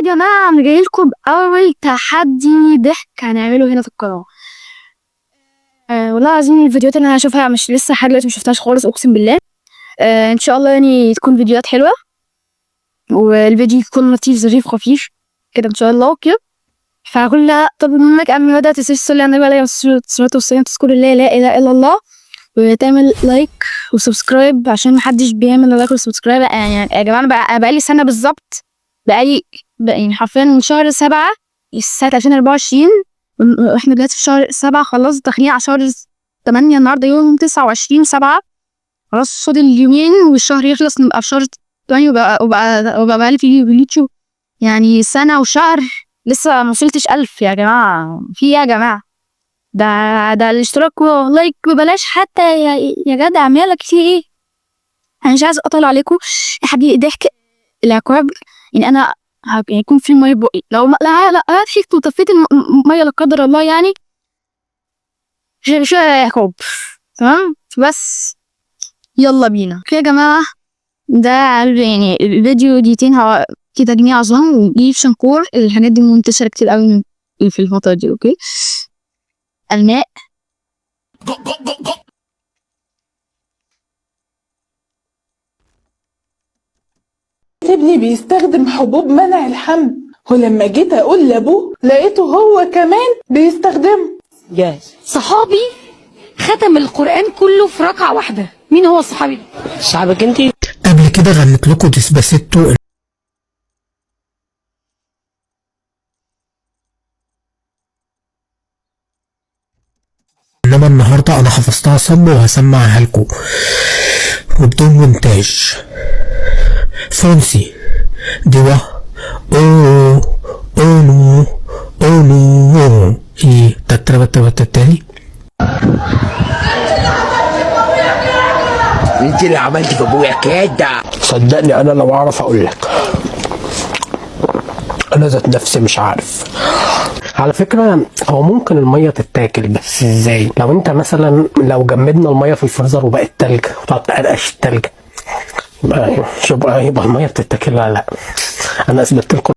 فيديو انا جايلكم باول تحدي ضحك هنعمله هنا في القناة. والله العظيم الفيديوهات اللي انا هشوفها مش لسه لحد دلوقتي مشفتهاش خالص، اقسم بالله. ان شاء الله يعني تكون فيديوهات حلوة والفيديو يكون لطيف ظريف خفيف كده ان شاء الله وكده. فكل طب منك قبل ما تنساش تصلي على النبي عليه الصلاة والسلام، تذكر الله لا اله الا الله، وتعمل like و subscribe عشان محدش بيعمل like و subscribe. يعني يا جماعة انا بقالي سنة بالظبط، بقالي يعني حرفيا من شهر 7 سنة 2024، واحنا دلوقتي في شهر 7 خلاص داخلين على شهر 8، النهارده يوم 29/7، خلاص فاضل يومين والشهر يخلص نبقى في شهر 8. وبقى بقالي في اليوتيوب يعني سنة وشهر لسه ما وصلتش 1000 يا جماعة. في ايه يا جماعة؟ ده الاشتراك ولايك ببلاش حتى يا جدع، مالك في ايه؟ انا مش عايزه اطول عليكم يا حبيبي. ضحك العقاب يعني انا هيكون في مية بقي، لو ما لا لا ضحكت وطفيت المية لا قدر الله، يعني شو عقاب. تمام، بس يلا بينا. okay يا جماعة، ده يعني الفيديو دقيقتين هو كده تجميع عظام وجيب شنكور، الحاجات دي منتشرة كتير قوي في الفترة دي. okay، الماء، ابني بيستخدم حبوب منع الحمل، ولما جيت اقول لابوه لقيته هو كمان بيستخدمه. جاهز. صحابي ختم القرآن كله في ركعة واحدة، مين هو الصحابي ده؟ صاحبك انت؟ قبل كده غنت لكم ديسباسيتو. انما النهارده انا حفظتها صم وهسمعها لكم وبدون مونتاج. فرنسي دوا او اونو اونو اي تتربة تاني. انت اللي عملت في ابويا كده. صدقني انا لو اعرف اقول لك، انا ذات نفسي مش عارف. على فكرة هو ممكن المية تتاكل، بس ازاي؟ لو انت مثلا لو جمدنا المية في الفريزر وبقت تلج وتقعد تقرقش التلج، يبقى المية بتتاكل ولا لا؟ انا اثبتت لكم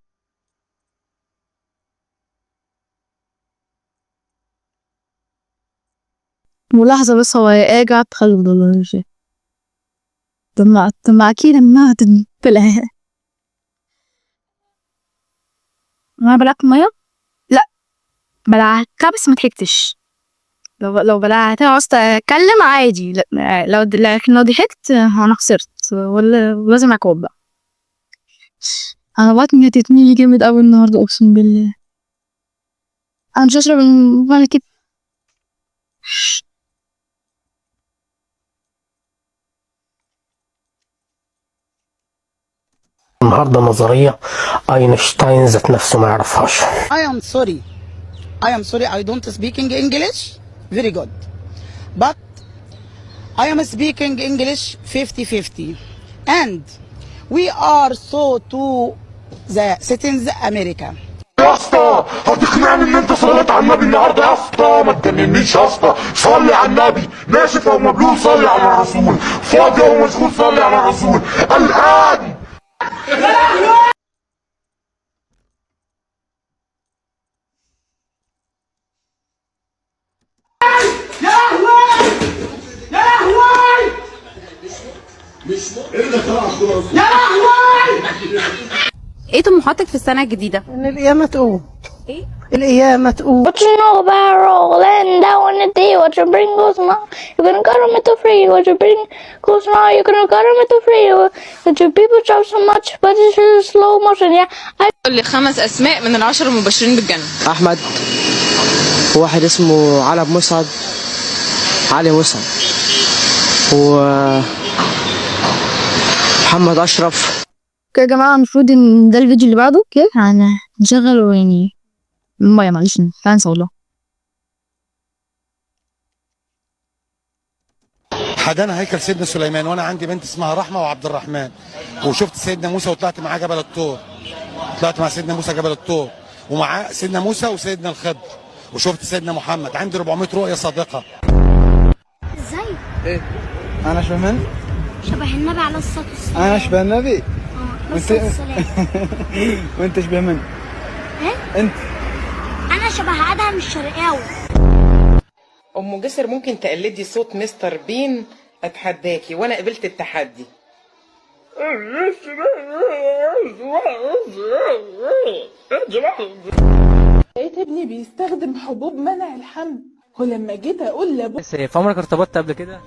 ملاحظة بس، هو ايه قاعد تخلد والله شيء. طب ما اكيد انها تتبلع. انا بلعت مية؟ لا بلعتها بس ما ضحكتش. لو بلعتها عاوزت اتكلم عادي، لا لو لكن لو ضحكت انا خسرت ولا لازم عقاب بقى. انا بطني هتتملي جامد اوي النهارده اقسم بالله. انا مش هشرب المية كده. النهارده نظرية اينشتاين ذات نفسه ما يعرفهاش. I am sorry. I am sorry I don't speaking English very good. But I am speaking English 50-50. And we are so to the citizens America. يا اسطى هتقنعني ان انت صليت على النبي النهارده يا اسطى؟ ما تجننيش يا اسطى، صلي على النبي، ناشف او مبلول صلي على الرسول، فاضي او مشغول صلي على الرسول، الان. ايه طموحاتك في السنة الجديدة؟ ان القيامة تقوم. ايه؟ القيامة تقوم. What you know about rolling down in the deep? What you bring goes now? You're gonna cut 'em into free. What you bring goes now? You're gonna cut 'em into free. What you people drop so much, but it's just slow motion. Yeah, I قول لي 5 اسماء من ال10 المبشرين بالجنة. احمد، وواحد اسمه علي مسعد، علي مسعد، و محمد اشرف. okay يا جماعة، المفروض ان ده الفيديو اللي بعده. okay هنشغله يعني المية، معلش هنسى والله. حدانا هيكل سيدنا سليمان، وانا عندي بنت اسمها رحمه وعبد الرحمن، وشفت سيدنا موسى وطلعت معاه جبل الطور، طلعت مع سيدنا موسى جبل الطور، ومعاه سيدنا موسى وسيدنا الخضر، وشفت سيدنا محمد. عندي 400 رؤية صادقة. ازاي؟ ايه؟ انا شبه من؟ شبه النبي عليه الصلاة والسلام. انا شبه النبي؟ وانت وانت شبه من؟ ايه؟ انت انا شبه ادهم الشرقاوي. ام جسر ممكن تقلدي صوت مستر بين؟ اتحداكي، وانا قبلت التحدي. لقيت ابني بيستخدم حبوب منع الحمل، ولما جيت اقول لابوه في عمرك ارتبطت قبل كده؟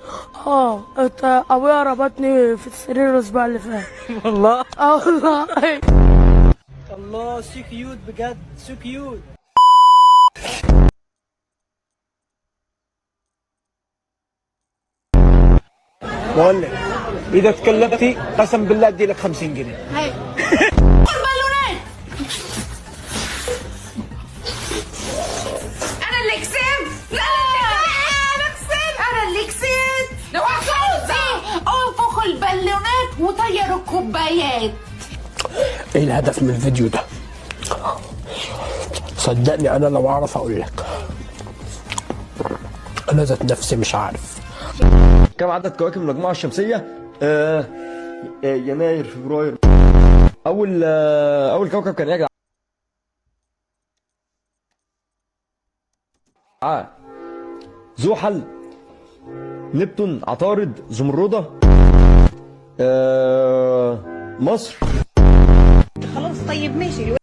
اه، ابويا ربطني في السرير الاسبوع اللي فات. والله؟ اه والله. الله so cute، بجد so cute. بقول لك اذا تكلمتي قسم بالله ادي لك 50 جنيه. البالونات انا اللي كسبت. لا انا كسبت، انا اللي كسبت. لو انفخوا البالونات وطيروا الكوبايات. ايه الهدف من الفيديو ده؟ صدقني انا لو اعرف اقول لك، انا ذات نفسي مش عارف. كم عدد كواكب المجموعة الشمسية؟ يناير، فبراير. أول كوكب كان إيه يا جدعان؟ زحل، نبتون، عطارد، زمردة، مصر. خلاص طيب ماشي.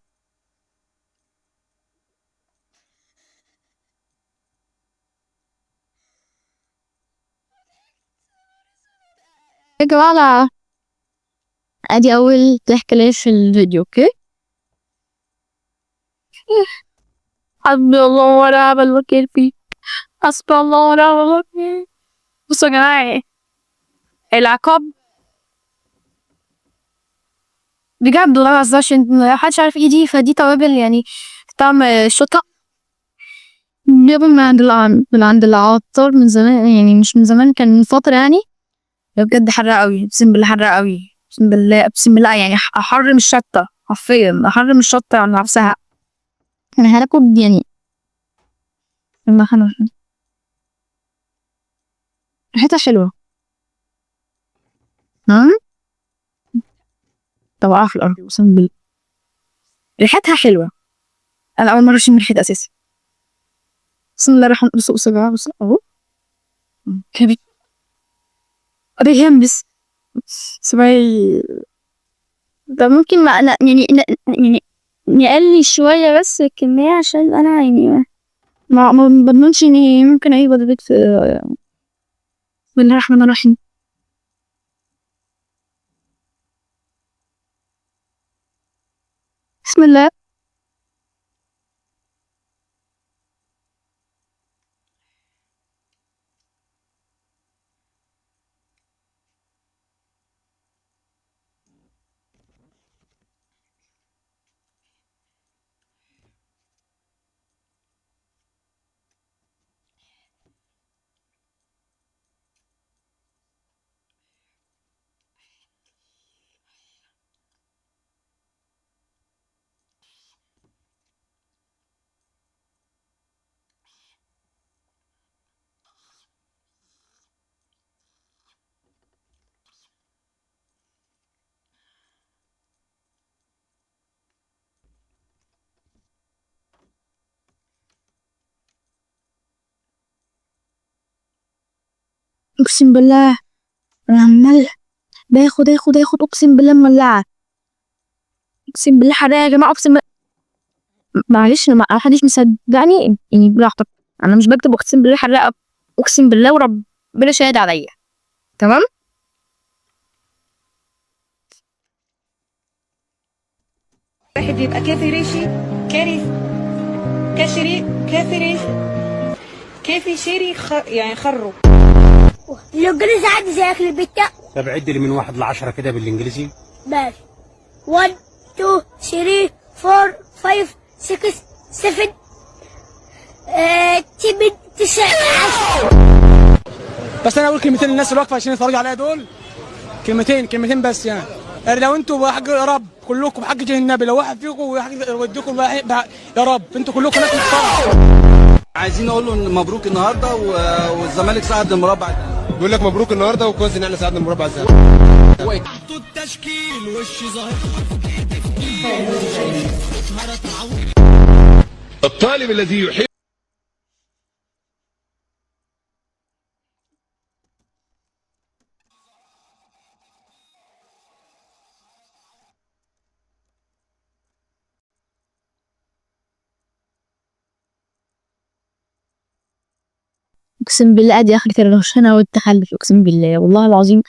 يا جماعة ادي اول ضحكة ليا في الفيديو. okay، حسبي الله ونعم الوكيل فيك، حسبي الله ونعم الوكيل. بصوا يا جماعة، العقاب بجد والله ما بهزرش، لو محدش عارف ايه دي فدي توابل، يعني طعم الشطة جايبة من عند العطار من زمان، يعني مش من زمان، كان من فترة يعني. بجد حراقة قوي، اقسم بالله حراقة قوي، اقسم بالله اقسم بالله، يعني احرم الشطة حرفيا، احرم الشطة على نفسها. انا هاكل يعني ما ريحتها حلوة. ها طبعا في الأرض، اقسم بالله ريحتها حلوة. أنا أول مرة أشم ريحة أساسا. بسم الله الرحمن الرحيم. بصوا بصوا بصوا أهو كبير بيهمس سبعي ده. ممكن ما أنا يعني يعني نقلل شوية بس الكمية، عشان أنا يعني ما بضمنش إني ممكن أي بدلت في. بسم الله الرحمن الرحيم. بسم الله. اقسم بالله انا عمال باخد اخد اخد، اقسم بالله مولعه، اقسم بالله حراقه يا جماعه، اقسم بالله. معلش ما حدش مصدقني يعني، براحتك، انا مش بكتب، اقسم بالله حراقه، اقسم بالله وربنا شاهد عليا. تمام. واحد يبقى كافي ريشي كاري كاشري كافي كافي شيري يعني خرو. الانجليزي عادي زي اكل البيت. طب عد لي من 1 ل10 كده بالانجليزي. ماشي. 1 2 3 4 5 6 7 8 9 10. بس انا اقول كلمتين للناس اللي واقفة عشان يتفرجوا عليا دول، كلمتين بس يعني. لو انتوا بحق يا رب كلكم بحق جه النبي، لو واحد فيكم ويوديكم يا رب انتوا كلكم ناس محترمه. عايزين نقول له مبروك النهارده والزمالك صعد للمربع. بيقول لك مبروك النهارده وكويس ان احنا صعدنا المربع الذهبي. الطالب الذي يحب اقسم بالله ادي اخرة الروشنة والتخلف، اقسم بالله والله العظيم.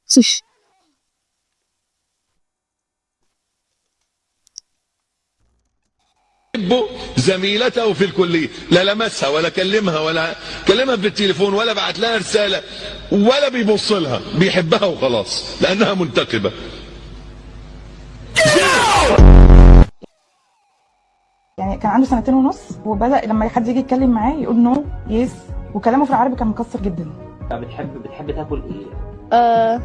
سش زميلته في الكلية، لا لمسها ولا كلمها ولا كلمها في التليفون ولا بعت لها رسالة ولا بيبص لها، بيحبها وخلاص لأنها منتقبة. يعني كان عنده 2.5 سنين وبدأ لما حد يجي يتكلم معاه يقول no yes، وكلامه في العربي كان مكسر جدا. بتحب تاكل ايه؟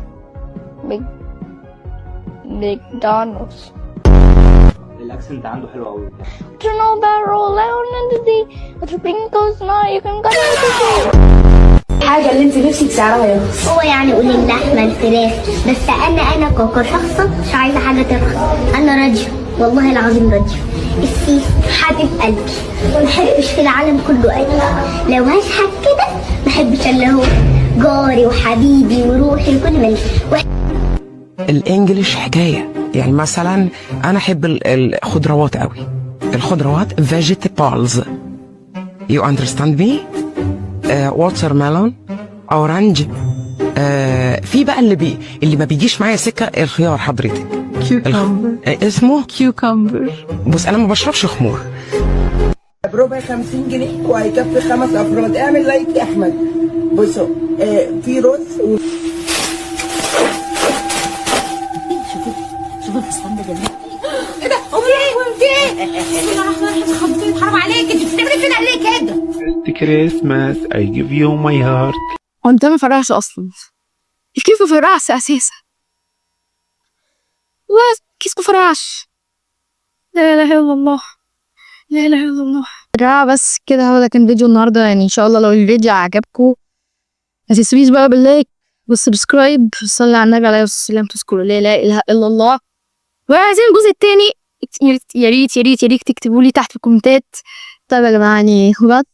McDonald's. ال accent عنده حلو قوي. You know about roll down in the D. What you bring goes now, you can go to the الحاجة اللي انت نفسك سعرها يرخص. هو يعني قولي اللحمة الفراخ، بس أنا كشخصة مش عايزة حاجة ترخص. أنا راضية والله العظيم راضية. السيسي حبيب قلبي، ما بحبش في العالم كله قلبي. لو هشحت كده ما بحبش إلا هو، جاري وحبيبي وروحي وكل من. ال English حكاية، يعني مثلا انا احب الخضروات قوي، الخضروات vegetables، you understand me، watermelon، orange، في بقى اللي ما بيجيش معايا سكة الخيار حضرتك. cucumber. اسمه cucumber. بص انا ما بشربش خمور. بربع 50 جنيه وهيكفي 5 افراد. اعمل like يا احمد. بصوا في رز و... شوف الفستان ده جميل. ايه ده؟ هو في ايه؟ في ايه؟ بسم الله الرحمن الرحيم، خضتني، حرام عليك، انت بتعملي فينا ليه كده؟ Christmas I give you my heart. هو انت ما فرقعش اصلا، الكيس ما فرقعش اساسا، لا الكيس ما فرقعش. لا اله الا الله، لا اله الا الله. يا بس كده هو ده كان فيديو النهارده. يعني ان شاء الله لو الفيديو عجبكم ما تنسويش بقى بال like وال subscribe، صلي على النبي عليه الصلاة والسلام، تذكروا لا اله الا الله. وعايزين الجزء التاني، يا ريت يا ريت يا ريت تكتبوا لي تحت في الكومنتات. طيب يا جماعة يعني بس.